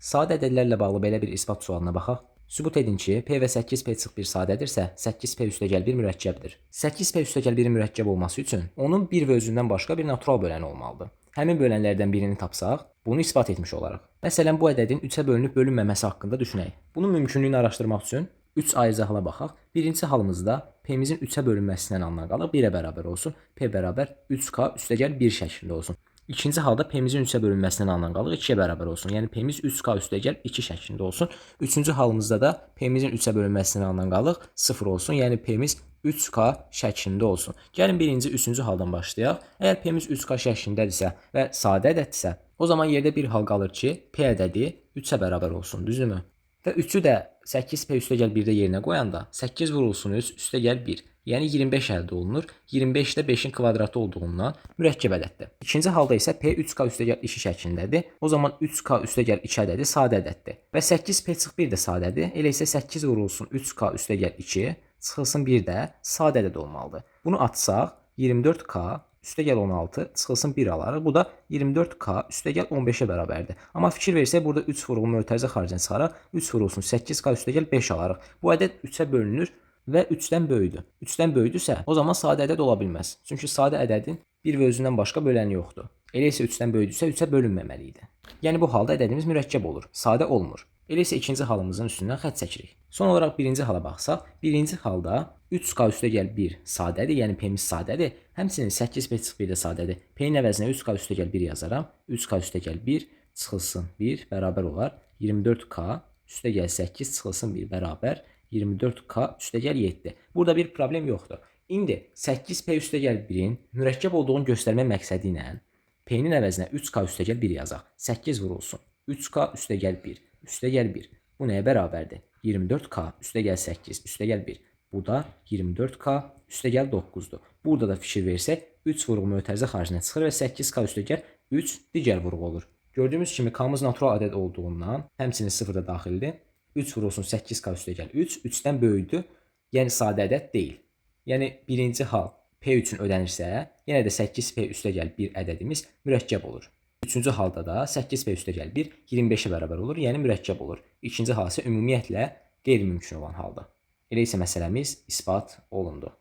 Sadə ədədlərlə bağlı belə bir isbat sualına baxaq. Sübut edin ki, P və 8P çıx 1 sadədirsə, 8P üstəgəl 1 mürəkkəbdir. 8P üstəgəl 1-in mürəkkəb olması üçün onun 1 və özündən başqa bir natural böləni olmalıdır. Həmin bölənlərdən birini tapsaq, bunu isbat etmiş olarıq. Məsələn, bu ədədin 3-ə bölünüb bölünməməsi haqqında düşünək. Bunun mümkünlüyünü araşdırmaq üçün 3 ayrıca hala baxaq. Birinci halımızda P-mizin 3-ə bölünməsindən alınan qalıq 1-ə bərabər olsun. P bərabər 3K üstəgəl 1 şəklində olsun. İkinci halda P-mizin 3-ə bölünməsindən alınan qalıq 2-yə bərabər olsun. Yəni P-miz 3K üstəgəl 2 şəklində olsun. Üçüncü halımızda da P-mizin 3-ə bölünməsindən alınan qalıq 0 olsun. Yəni P-miz 3K şəklində olsun. Gəlin birinci, üçüncü haldan başlayaq. Əgər P-miz 3K şəklindədirsə və sadə ədəddirsə, o zaman yerdə bir hal qalır ki, P ədədi 3-ə bərabər olsun, düzdürmü? Və 3-ü də 8P üstəgəl 1-də yerinə qoyanda 8 vurulsun 3 üstəgəl 1. Yəni 25 əldə olunur. 25 də 5-in kvadratı olduğundan mürəkkəb ədəddir. İkinci halda isə P 3K üstəgəl 2 şəklindədir. O zaman 3K üstəgəl 2 ədədi sadə ədəddir. Və 8P çıx 1 də sadədir. Elə isə 8 vurulsun 3K üstəgəl 2 çıxılsın 1 də sadə ədəd olmalıdır. Bunu atsaq 24K üstəgəl 16 çıxılsın 1 alarıq. Bu da 24K üstəgəl 15-ə bərabərdir. Amma fikir versək burada 3 vurğun mötərizə xaricinə çıxaraq 3 vurulsun 8K üstəgəl 5 alarıq. Bu ədəd 3-ə bölünür və 3-dən böyüdür. 3-dən böyüdürsə, o zaman sadə ədəd ola bilməz. Çünki sadə ədədin 1 və özündən başqa böləni yoxdur. Elə isə 3-dən böyüdürsə 3-ə bölünməməli idi. Yəni bu halda ədədimiz mürəkkəb olur, sadə olmur. Elə isə ikinci halımızın üstündən xətt çəkirik. Son olaraq birinci hala baxsaq, birinci halda 3K üstəgəl 1 sadədir, yəni P-miz sadədir. Həmçinin 8P çıx 1 də sadədir. P-nin əvəzinə 3K üstəgəl 1 yazaram. 3K üstəgəl 1 çıxılsın 1 bərabər olar 24K üstəgəl 8 çıxılsın 1 bərabər 24K üstəgəl 7. Burada bir problem yoxdur. İndi 8P üstəgəl 1-in mürəkkəb olduğunu göstərmək məqsədi ilə P-nin əvəzinə 3K üstəgəl 1 yazaq. 8 vurulsun 3K üstəgəl 1 üstəgəl 1. Bu nəyə bərabərdir? 24K üstəgəl 8 üstəgəl 1. Bu da 24K üstəgəl 9-dur. Burada da fikir versək 3 vurğu mötərizə xaricinə çıxır və 8K üstəgəl 3 digər vurğu olur. Gördüyümüz kimi K-mız natural ədəd olduğundan, həmçinin 0 da daxildir. 3 vurulsun 8K üstəgəl 3, 3-dən böyükdür. Yəni sadə ədəd deyil. Yəni birinci hal P üçün ödənirsə, yenə də 8P üstəgəl 1 ədədimiz mürəkkəb olur. Üçüncü halda da 8P üstəgəl 1 25-ə bərabər olur, yəni mürəkkəb olur. İkinci hal isə ümumiyyətlə qeyri-mümkün olan haldır. Elə isə məsələmiz isbat olundu.